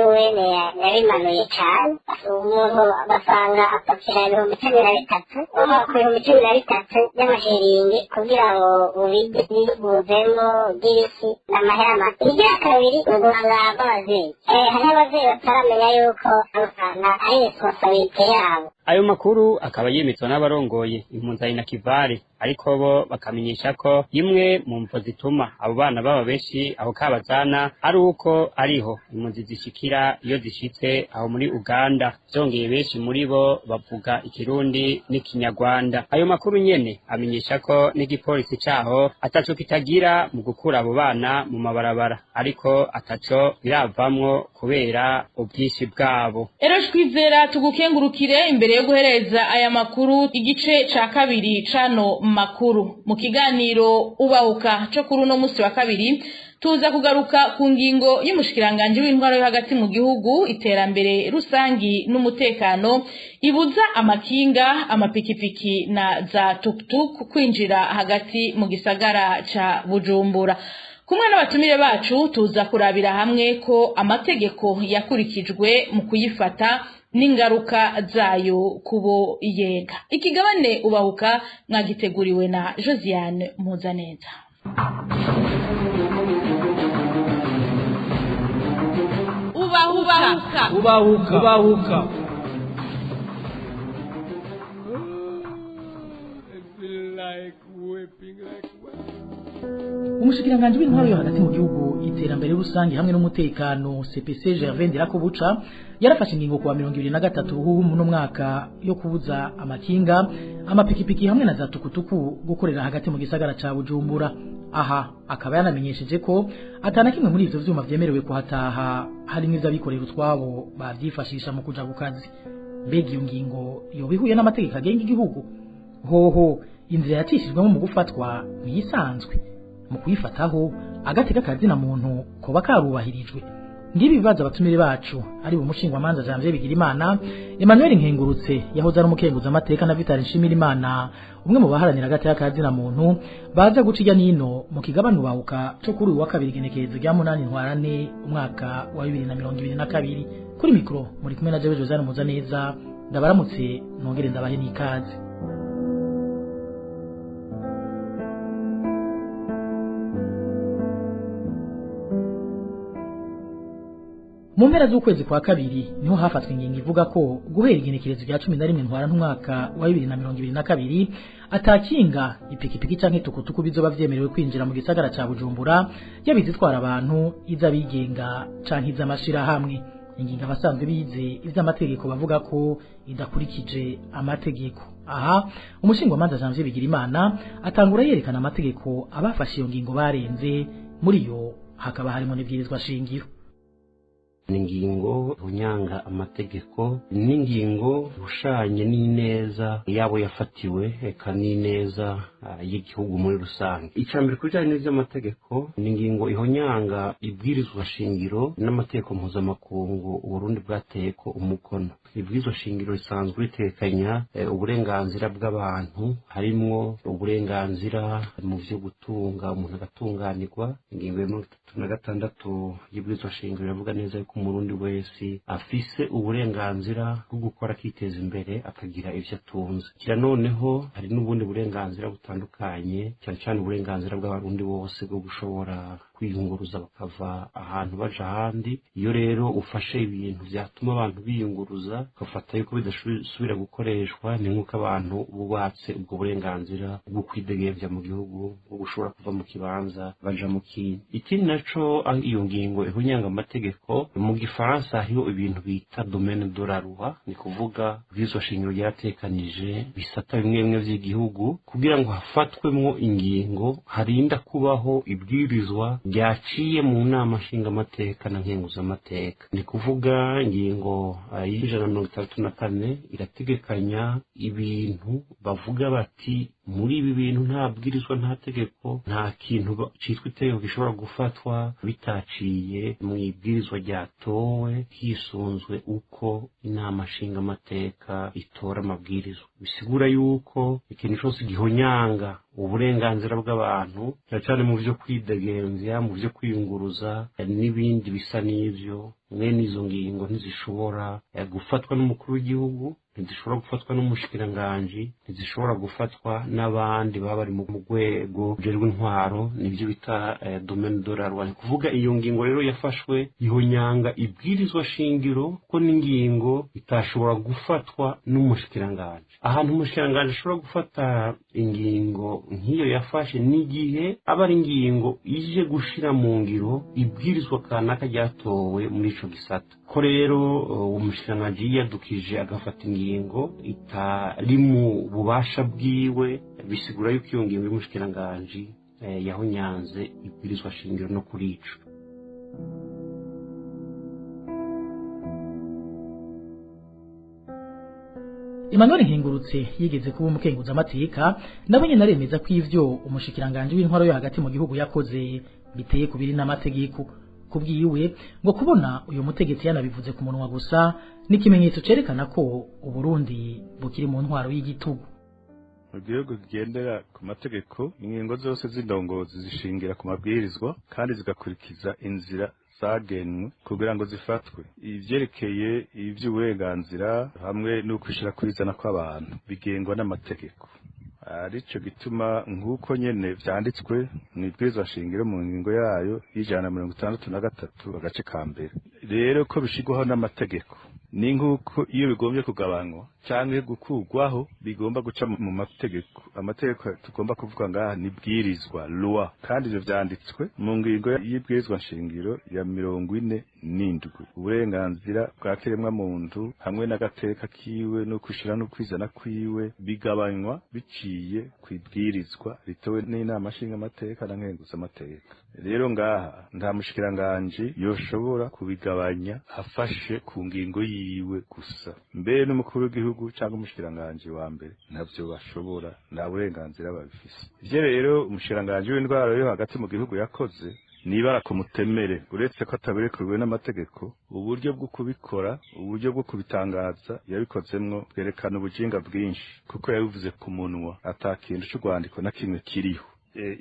Speaker 11: UN yabimanuye cane. Umuntu ugasanga apakira 13,000, uva ku 13,000 by'amashiringi kugira ngo ubirye bivuzemo by'ibiki n'amahera make. Igira kabiri ni uguhangara kw'abavyeyi. Hariho abavyeyi bataramenya yuko amafaranga ari responsabilite yabo.
Speaker 16: Ayo makuru akaba yemezwa n'abarongoye impunzi na Kivale, ariko bo bakamenyesha ko imwe mu mvo zituma abo bana baba benshi aho Kabazana ari uko ariho impunzi zishikira iyo zishitse aho muri Uganda. Vyongeye benshi muri bo bavuga Ikirundi n'Ikinyarwanda. Ayo makuru nyene amenyesha ko n'igipolisi caho ataco kitagira mu gukura abo bana mu mabarabara, ariko ataco biravamwo kubera ubwinshi bwabo.
Speaker 4: Eroge Kwizera, tugukengurukire. Imbere yo guhereza aya makuru igice ca kabiri cano makuru mu kiganiro Ubahuka co kuri uno musi wa kabiri, tuza kugaruka ku ngingo y'umushikiranganje w'intwaro yo hagati mu gihugu, iterambere rusangi n'umutekano, ibuza amakinga, amapikipiki na za tuktuk kwinjira hagati mu gisagara ca Bujumbura. Kumwe n'abatumire bacu tuza kurabira hamwe ko amategeko yakurikijwe mu kuyifata n'ingaruka zayo kubo yega. Ikigabane Ubahuka mwagiteguriwe na Josiane Muzaneza. Ubahuka.
Speaker 17: Ubahuka. Ubahuka.
Speaker 18: Umushikiranganji w'intwaro yo hagati mu gihugu, iterambere rusange hamwe n'umutekano, CPC Gervais Ndirakobuca, yarafashe ingingo kuwa 2023 ruhuhu no mwaka yo kubuza amakinga, amapikipiki hamwe na za tukutuku gukorera hagati mu gisagara ca Bujumbura. Aha akaba yanamenyesheje ko atana kimwe muri ivyo vyuma vyemerewe kuhataha, hari n'ivyabikorera utwabo bavyifashisha mu kuja ku kazi. Mbega iyo ngingo yoba ihuye n'amategeko agenga igihugu? Hoho inzira yacishijwemo mu gufatwa niyisanzwe mu kuyifataho agateka kazina muntu koba karubahirijwe? Ngibi bibazo abatumire bacu ari umushingwamanza Janvier Bigirimana, Emmanuel Nkengurutse yahoze ari umukenguza amateka na Vital Nshimirimana, umwe mu baharanira agateka kazina muntu, baza guca irya nino mu kigabane Ubahuka co kuri uyu wa kabiri igenekerezo rya 8 Ntwarante umwaka wa 2022. Kuri mikro muri kumwe na Jewe Josiane Muzaneza, ndabaramutse nongere ndabahe n'ikaze. Mu mpera z'ukwezi kwa kabiri niho hafatwa ingingo ivuga ko guhera igenekerezo rya 11 Ntwarante umwaka wa 2022 atakinga, ipikipiki canke tukutuku bizoba vyemerewe kwinjira mu gisagara ca Bujumbura, yaba izitwara abantu, iz'abigenga canke iz'amashirahamwe. Ingingo abasanzwe bize ivy'amategeko bavuga ko idakurikije amategeko. Aha umushingwamanza Janvier Bigirimana atangura yerekana amategeko abafashe iyo ngingo barenze, muri yo hakaba harimo n'ibwirizwa shingiro.
Speaker 17: N'ingingo unyanga amategeko, n'ingingo ushanye n'ineza yabo yafatiwe, eka n'ineza y'igihugu muri rusange. Icambere kubijanye n'ivy'amategeko, n'ingingo ihonyanga ibwirizwa shingiro n'amategeko mpuzamakungu Uburundi bwateyeko umukono. Ibwirizwa shingiro risanzwe ritekanya uburenganzira bw'abantu, harimwo uburenganzira mu vyo gutunga, umuntu agatunganirwa. Ingingo ya 36 y'ibwirizwa shingiro iravuga neza yuko umurundi wese afise uburenganzira bwo gukora akiteza imbere akagira ivyo atunze. Kira noneho hari n'ubundi burenganzira butandukanye, cyane cyane uburenganzira bw'abarundi bose bwo gushobora kwiyunguruza bakava ahantu baja ahandi. Iyo rero ufashe ibintu vyatuma abantu biyunguruza ugafata yuko bidasubira gukoreshwa, ni nk'uko abantu bubatse ubwo burenganzira bwo kwidegemvya mu gihugu, bwo gushobora kuva mu kibanza baja mu kindi. Ikindi naco, iyo ngingo ihunyanga amategeko, mu gifaransa hariho ibintu bita domaine de la loi, ni kuvuga bw'izo shingiro ryaratekanije bisata bimwe bimwe vy'igihugu kugira ngo hafatwemwo ingingo harinda kubaho ibwirizwa ryaciye mu nama nshingamateka na nkenguzamateka. Ni kuvuga ingingo y'164 irategekanya ibintu bavuga bati muri ibi bintu nta bwirizwa, nta tegeko, nta kintu citwa itegeko gishobora gufatwa bitaciye mu ibwirizwa ryatowe hisunzwe uko inama nshingamateka itora amabwirizwa. Bisigura yuko ikintu cose gihonyanga uburenganzira bw'abantu, cyane cyane mu vyo kwidegemvya, mu vyo kwiyunguruza n'ibindi bisa n'ivyo, mwene izo ngingo ntizishobora gufatwa n'umukuru w'igihugu, ntizishobora gufatwa n'umushikiranganji, ntizishobora gufatwa n'abandi baba bari mu rwego rujejwe intwaro, nivyo bita domaine de la loi. Ni kuvuga iyo ngingo rero yafashwe ihonyanga ibwirizwa shingiro, ko n'ingingo itashobora gufatwa n'umushikiranganji. Ahantu umushikiranganji ashobora gufata ingingo nk'iyo yafashe n'igihe aba ari ingingo ije gushira mu ngiro ibwirizwa kanaka ryatowe muri ico gisata. Ko rero umushikiranganji yiyadukije agafata ingingo itari mu bubasha bwiwe, bisigura yuko iyo ngingo y'umushikiranganji yahonyanze ibwirizwa shingiro no kuri ico.
Speaker 18: Emmanuel Nkengurutse yigeze kuba umukenguzamateka, nawe nyene aremeza ko ivyo umushikiranganje w'intwaro yo hagati mu gihugu yakoze biteye kubiri n'amategeko. Kubwiwe ngo kubona uyu mutegetsi yanabivuze ku munwa gusa ni ikimenyetso cerekana ko Uburundi bukiri mu ntwaro y'igitugu.
Speaker 19: Mu gihugu kigendera ku mategeko, ingingo zose z'indongozi zishingira ku mabwirizwa kandi zigakurikiza inzira zagenwe kugira ngo zifatwe. Ivyerekeye ivy'uburenganzira hamwe n'ukwishira kwizana kw'abantu bigengwa n'amategeko. Arico gituma nk'uko nyene vyanditswe mw'ibwirizwa shingiro mu ngingo yayo y'163 agace ka mbere, rero ko bishigwaho n'amategeko, ni nk'uko iyo bigombye kugabanywa canke gukurwaho bigomba guca mu mategeko. Amategeko tugomba kuvuga ngaha ni bwirizwa loi, kandi ivyo vyanditswe mu ngingo y'ibwirizwa nshingiro ya 47. Uburenganzira bwa kiremwa muntu hamwe n'agateka kiwe no kwishira no kwizana kwiwe bigabanywa biciye kwibwirizwa ritowe n'inama nshingamateka na nkenguzamateka. Rero ngaha nta mushikiranganji yoshobora kubigabanya afashe ku ngingo yiwe gusa, mbere n'umukuru w'igihugu cyangwa umushikiranganji wa mbere ntavyo bashobora, nta burenganzira babifise. Ivyo rero umushikiranganji w'indwara yo hagati mu gihugu yakoze nibara kumutemere, uretse ko ataberekuriwe n'amategeko, uburyo bwo kubikora, uburyo bwo kubitangaza yabikozemwo bwerekana ubujinga bwinshi, kuko yabivuze ku munwa ata kintu c'urwandiko na kimwe kiriho.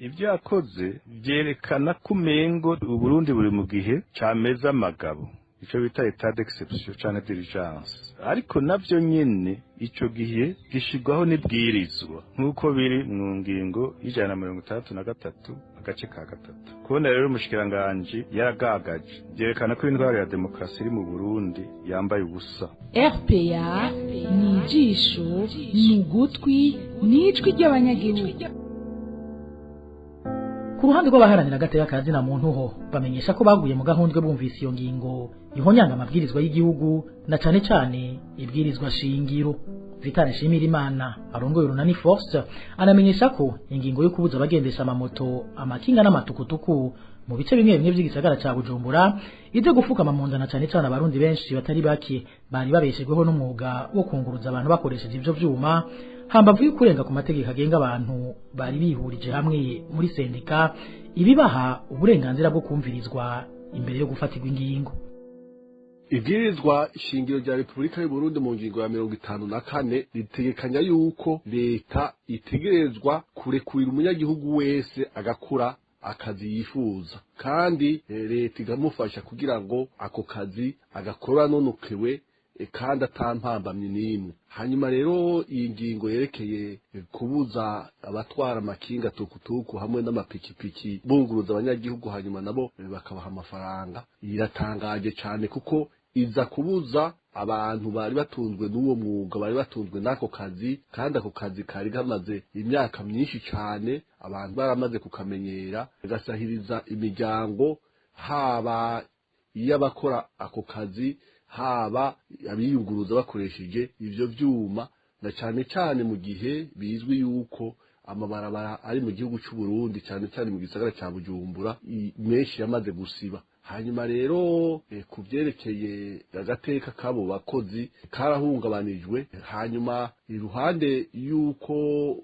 Speaker 19: Ibyo yakoze byerekana ko umengo Uburundi buri mu gihe cameza amagabo, ico bita état d'exception canke d'urgence, ariko navyo nyene ico gihe gishigwaho n'ibwirizwa nk'uko biri mu ngingo y'163 agace ka 3. Kubona rero umushikiranganji yaragagaje byerekana ko indwara ya demokarasi iri mu Burundi yambaye ubusa.
Speaker 20: RPA ni ijisho, ni ugutwi, ni ijwi ry'abanyagihugu.
Speaker 18: Ku ruhande rw'abaharanira agateka ka zina muntu ho bamenyesha ko baguye mu gahundwe bumvise iyo ngingo ihonyanga amabwirizwa y'igihugu na cane cane ibwirizwa shingiro. Vital Nshimirimana arongoye Urunani Force anamenyesha ko ingingo yo kubuza abagendesha amamoto, amakinga n'amatukutuku mu bice bimwe bimwe by'igisagara ca Bujumbura ije gufukama mu nda na cane cane abarundi benshi batari bake bari babeshejweho n'umwuga wo kunguruza abantu bakoresheje ivyo vyuma, hambavu y'ukurenga ku mategeko agenga abantu bari bihurije hamwe muri sendika ibibaha uburenganzira bwo kumvirizwa imbere yo gufatirwa ingingo.
Speaker 21: Ibwirizwa shingiro rya Repubulika y'u Burundi mu ngingo ya 54 ritegekanya yuko leta itegerezwa kurekurira umunyagihugu wese agakora akazi yifuza, kandi leta ikamufasha kugira ngo ako kazi agakora nonokewe kandi atampambamye n'imwe. Hanyuma rero iyi ngingo yerekeye kubuza abatwara amakinga tukutuku hamwe n'amapikipiki bunguruza abanyagihugu hanyuma nabo bakabaha amafaranga iratangaje cyane, kuko iza kubuza abantu bari batunzwe n'uwo mwuga, bari batunzwe n'ako kazi, kandi ako kazi kari kamaze imyaka myinshi cyane, abantu baramaze kukamenyera, gasahiriza imiryango, haba iy'abakora ako kazi, haba abiyunguruza bakoresheje ivyo vyuma, na cyane cyane mu gihe bizwi yuko amabarabara ari mu gihugu cy'u Burundi cyane cyane mu gisagara ca Bujumbura menshi yamaze gusiba. Hanyuma rero kuvyerekeye agateka kabo bakozi karahungabanijwe. Hanyuma iruhande yuko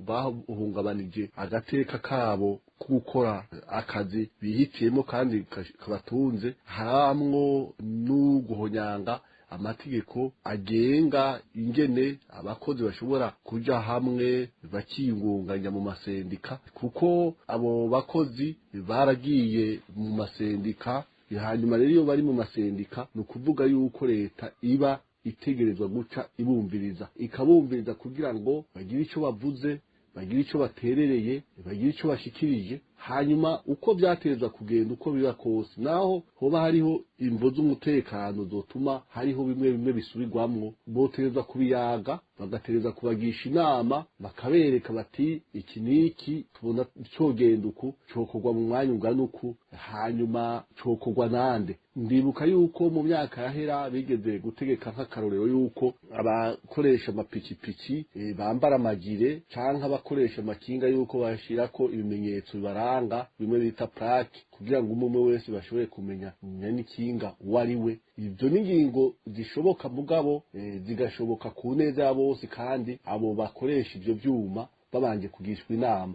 Speaker 21: bahungabanije agateka kabo gukora akazi bihitiyemo kandi kabatunze, haramwo n'uguhonyanga amategeko agenga ingene abakozi bashobora kuja hamwe bakiyungunganya mu masendika, kuko abo bakozi baragiye mu masendika. Hanyuma rero iyo bari mu masendika ni ukuvuga yuko leta iba itegerezwa guca ibumviriza, ikabumviriza kugira ngo bagire ico bavuze, bagire ico baterereye, bagire ico bashikirije. Hanyuma uko byaterezwa kugenda uko biba kose, naho hoba hariho imvo z'umutekano zotuma hariho bimwe bimwe bisubirwamwo, boterezwa kubiyaga, bagatereza kubagisha inama, bakabereka bati iki niki tubona cogenda uku, cokorwa mu mwanya ungana uku, hanyuma cokorwa nande. Ndibuka yuko mu myaka yahera bigeze gutegeka nk'akarorero yuko abakoresha amapikipiki bambara amagire canke abakoresha amakinga yuko bashirako ibimenyetso bibaranga bimwe bita plaque, kugira ngo umwe wese bashobore kumenya n'ikinga uwo ari we. Ibyo n'ingingo zishoboka mugabo zigashoboka ku neza ya bose, kandi abo bakoresha ivyo vyuma babanje kugishwa inama.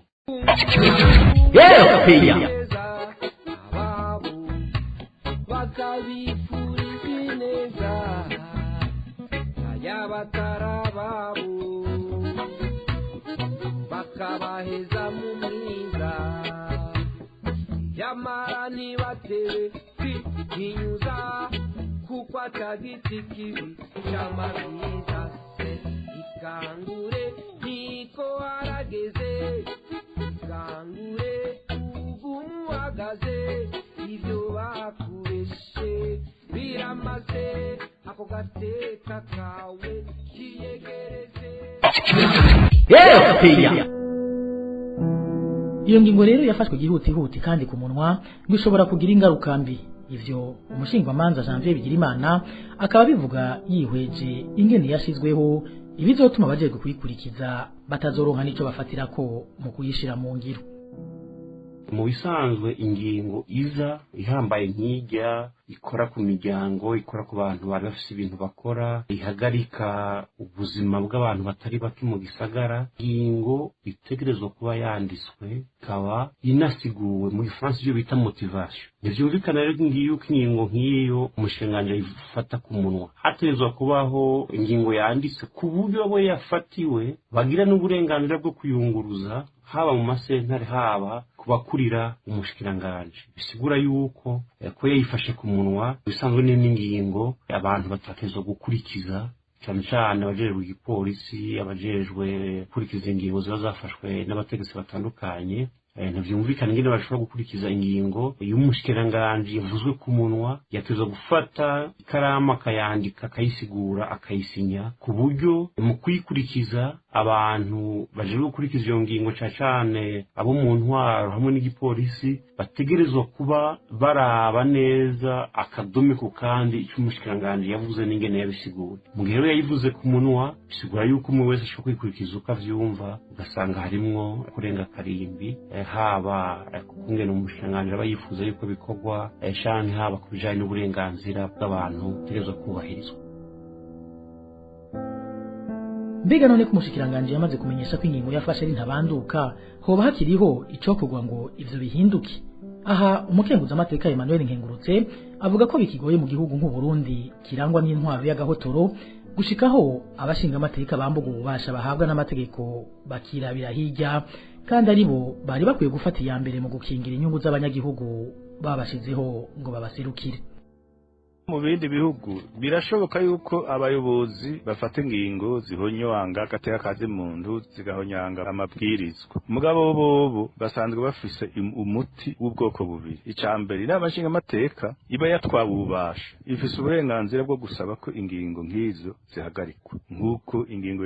Speaker 22: Bakabifuriza ineza y'abatarababo, bakabaheza mu mwiza, yamara ntibatebe kwihinyuza, kuko atagiti kibi cy'amabwiza se. Ikangure niko harageze, ikangure ugumuhagaze, ibyo bakureshe biramaze, ako gateka kawe kiyegereze.
Speaker 18: Iyo ngingo rero yafashwe gihutihuti kandi ku munwa ngo ishobora kugira ingaruka mbi. Ivyo umushingwamanza Janvier Bigirimana akaba bivuga yihweje ingene yashizweho ibizotuma abajejwe kuyikurikiza batazoronka nico bafatirako mu kuyishira mu ngiro.
Speaker 17: Mu bisanzwe ingingo iza ihambaye nk'ijya ikora ku miryango, ikora ku bantu bari bafise ibintu bakora, ihagarika ubuzima bw'abantu batari bake mu gisagara, ingingo itegerezwa kuba yanditswe ikaba inasiguwe, mu Gifaransa ibyo bita motivation. Ntivyumvikana rero yuko ingingo nk'iyo umushinganji ayifata ku munwa. Hategerezwa kubaho ingingo yanditse ku buryo abo yafatiwe bagira n'uburenganzira bwo kuyunguruza, haba mu masentare, haba kubakurira umushikiranganje. Bisigura yuko ko yayifashe ku munwa bisanzwe n'ingingo abantu batatezwa gukurikiza, cyane cyane abajejwe igipolisi, abajejwe gukurikiza ingingo ziba zafashwe n'abategetsi batandukanye. Ntivyumvikana ingene bashobora gukurikiza ingingo y'umushikiranganji yavuzwe ku munwa. Yategerezwa gufata ikaramu akayandika, akayisigura, akayisinya, ku buryo mu kuyikurikiza abantu bajejwe gukurikiza iyo ngingo, cane cane abo mu ntwaro hamwe n'igipolisi, bategerezwa kuba baraba neza akadome ku kandi ico umushikiranganji yavuze n'ingene yabisiguye. Mu gihe rero yayivuze ku munwa, bisigura yuko umwe wese ashobora kwikurikiza uko avyumva, ugasanga harimwo kurenga karimbi, haba kungene umushikiranganji aba yifuza yuko bikorwa, canke haba ku bijanye n'uburenganzira bw'abantu butegerezwa kubahirizwa.
Speaker 18: Mbega none ko umushikiranganji yamaze kumenyesha ko ingingo yafashe ari ntabanduka, hoba hakiriho icokorwa ngo ivyo bihinduke? Aha umukenguzamateka Emmanuel Nkengurutse avuga ko bikigoye mu gihugu nk'u Burundi kirangwa n'intwaro y'agahotoro gushikaho abashinga amateka bambuga ububasha bahabwa n'amategeko bakirabira hirya, kandi aribo bari bakwiye gufata iya mbere mu gukingira inyungu z'abanyagihugu babashizeho ngo babaserukire.
Speaker 19: Mu bindi bihugu birashoboka yuko abayobozi bafata ingingo zihonyanga agateka kazi muntu, zigahonyanga amabwirizwa. Mugabo bobo basanzwe bafise umuti w'ubwoko bubiri. Ica mbere, inama nshingamateka iba yatwawe ububasha, ifise uburenganzira bwo gusaba ko ingingo nk'izo zihagarikwa, nk'uko ingingo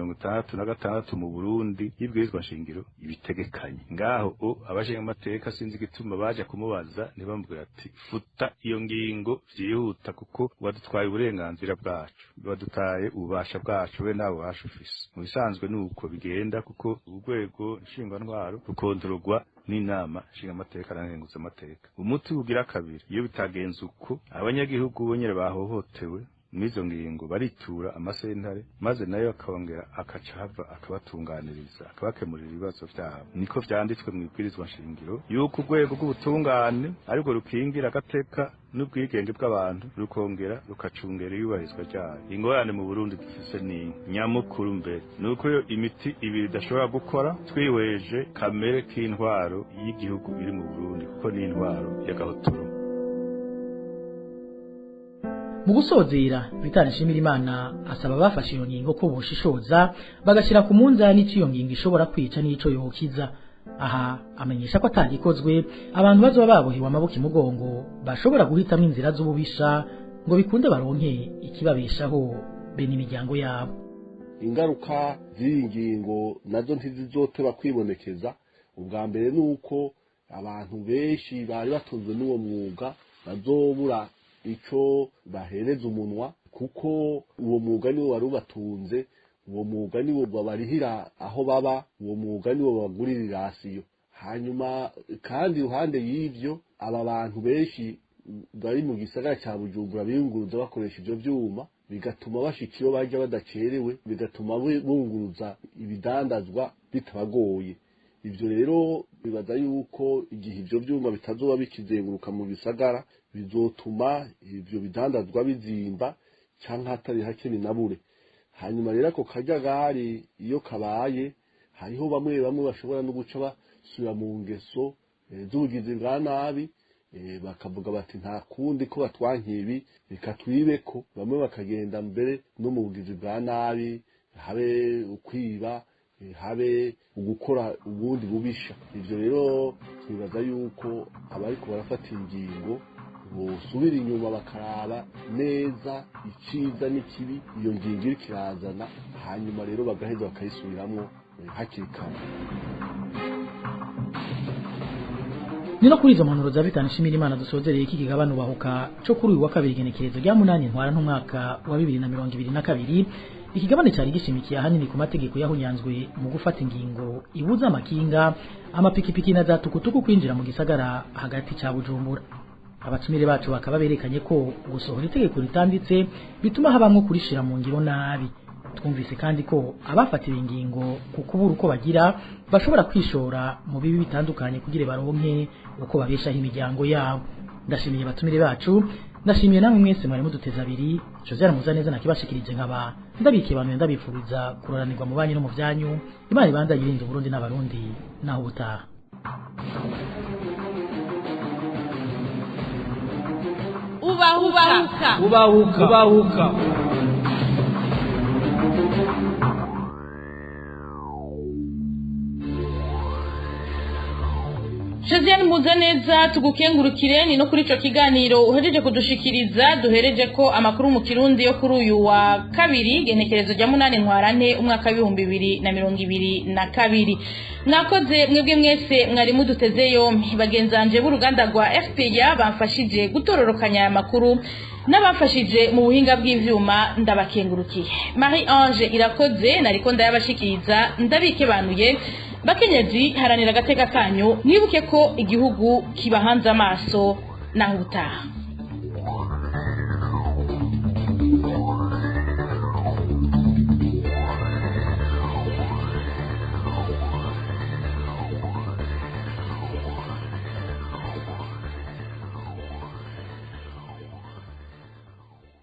Speaker 19: y'166 mu Burundi y'ibwirizwa nshingiro ibitegekanye. Ngaho abashingamateka sinzi igituma baja kumubaza ntibamubwira ati futa iyo ngingo vyihuta, kuko wadutwaye uburenganzira bwacu, wadutaye ububasha bwacu, we nta bubasha ufise. Mu bisanzwe nuko bigenda, kuko urwego nshingwantwaro rukontororwa n'inama nshingamateka na nkenguzamateka. Umuti ugira kabiri, iyo bitagenze uko, abanyagihugu bo nyene bahohotewe n'izo ngingo baritura amasentare, maze nayo akongera akaca hava akabatunganiriza, akabakemurira ibibazo vyabo. Niko vyanditswe mu ibwirizwa nshingiro yuko urwego rw'ubutungane ariko rukingira agateka n'ubwigenge bw'abantu, rukongera rukacungera iyubahirizwa ryayo. Ingorane mu Burundi dufise ni nyamukuru mbere nuko iyo imiti ibiri idashobora gukora twihweje kamere k'intwaro y'igihugu iri mu Burundi, kuko ni intwaro y'agahotoro.
Speaker 18: Mu gusozera, Vital Nshimirimana asaba abafashe iyo ngingo ko boshishoza bagashyira ku munzani icyo iyo ngingo ishobora kwica n'ico yokiza. Aha amenyesha ko atagikozwe abantu bazoba babohewe amaboko imugongo bashobora guhitamwo inzira z'ububisha ngo bikunde baronke ikibabeshaho be n'imiryango yabo.
Speaker 21: Ingaruka z'iyi ngingo nazo ntizizoteba kwibonekeza. Ubwa mbere ni uko abantu benshi bari batunzwe n'uwo mwuga bazobura ico bahereza umunwa, kuko uwo mwuga niwo wari ubatunze, uwo mwuga niwo babarihira aho baba, uwo mwuga niwo babagurira irasiyo. Hanyuma kandi iruhande y'ivyo, aba bantu benshi bari mu gisagara ca Bujumbura biyunguruza bakoresha ivyo vyuma, bigatuma bashika iyo baja badacerewe, bigatuma bunguruza ibidandazwa bitabagoye. Ivyo rero bibaza yuko igihe ivyo vyuma bitazoba bikizenguruka mu gisagara, bizotuma ivyo bidandazwa bizimba canke hatari hake binabure. Hanyuma rero ako kajagari iyo kabaye, hariho bamwe bamwe bashobora no guca basubira mu ngeso z'ubugizi bwa nabi, bakavuga bati nta kundi ko batwankiye ibi, reka twibeko. Bamwe bakagenda mbere no mu bugizi bwa nabi, habe ukwiba, habe ugukora ubundi bubisha. Ivyo rero twibaza yuko abariko barafata ingingo bosubira inyuma bakaraba neza iciza n'ikibi iyo ngingo iriko irazana, hanyuma rero bagaheza bakayisubiramwo hakiri kare.
Speaker 18: Ni no kuri izo mpanuro za Vital Nshimirimana dusozereye iki kigabano bahuka co kuri uyu wa kabiri igenekerezo rya 8 ntwara n'umwaka wa 2022. Ikigabane cyari gishimikiye ahanini ku mategeko yahunyanzwe mu gufata ingingo ibuza amakinga, amapikipiki na za tukutuku kwinjira mu gisagara hagati ca Bujumbura. Abatumire bacu bakaba berekanye ko gusohora itegeko ritanditse bituma habamwo kurishira mu ngiro nabi. Twumvise kandi ko abafatira ingingo ku kubura uko bagira bashobora kwishora mu bibi bitandukanye kugira baronke uko babeshaho imiryango yabo. Ndashimiye abatumire bacu, ndashimiye namwe mwese mwari muduteze abiri. Josiane Muzaneza nakibashikirije nkaba ndabikiye abantu, ndabifuriza kuroranirwa mu banyu no mu vyanyu. Imana ibanza yirinze Burundi n'abarundi naho ubutaha.
Speaker 4: Ubahuka
Speaker 2: ubahuka ubahuka.
Speaker 4: Josiane Muzaneza, tugukengurukire. Ni no kuri ico kiganiro uhejeje kudushikiriza duhereje ko amakuru mu Kirundi yo kuri uyu wa kabiri, genekerezo rya 8 Ntwarante umwaka w'2022. Mwakoze mwebwe mwese mwari muduteze yompi. Bagenzanje b'uruganda rwa FPA bamfashije gutororokanya aya makuru n'abafashije mu buhinga bw'ivyuma, ndabakengurukiye. Marie Ange Irakoze nariko ndayabashikiriza, ndabikebanuye. Bakenyezi, haranira agateka kanyu, mwibuke ko igihugu kibahanze amaso. Naho ubutaha.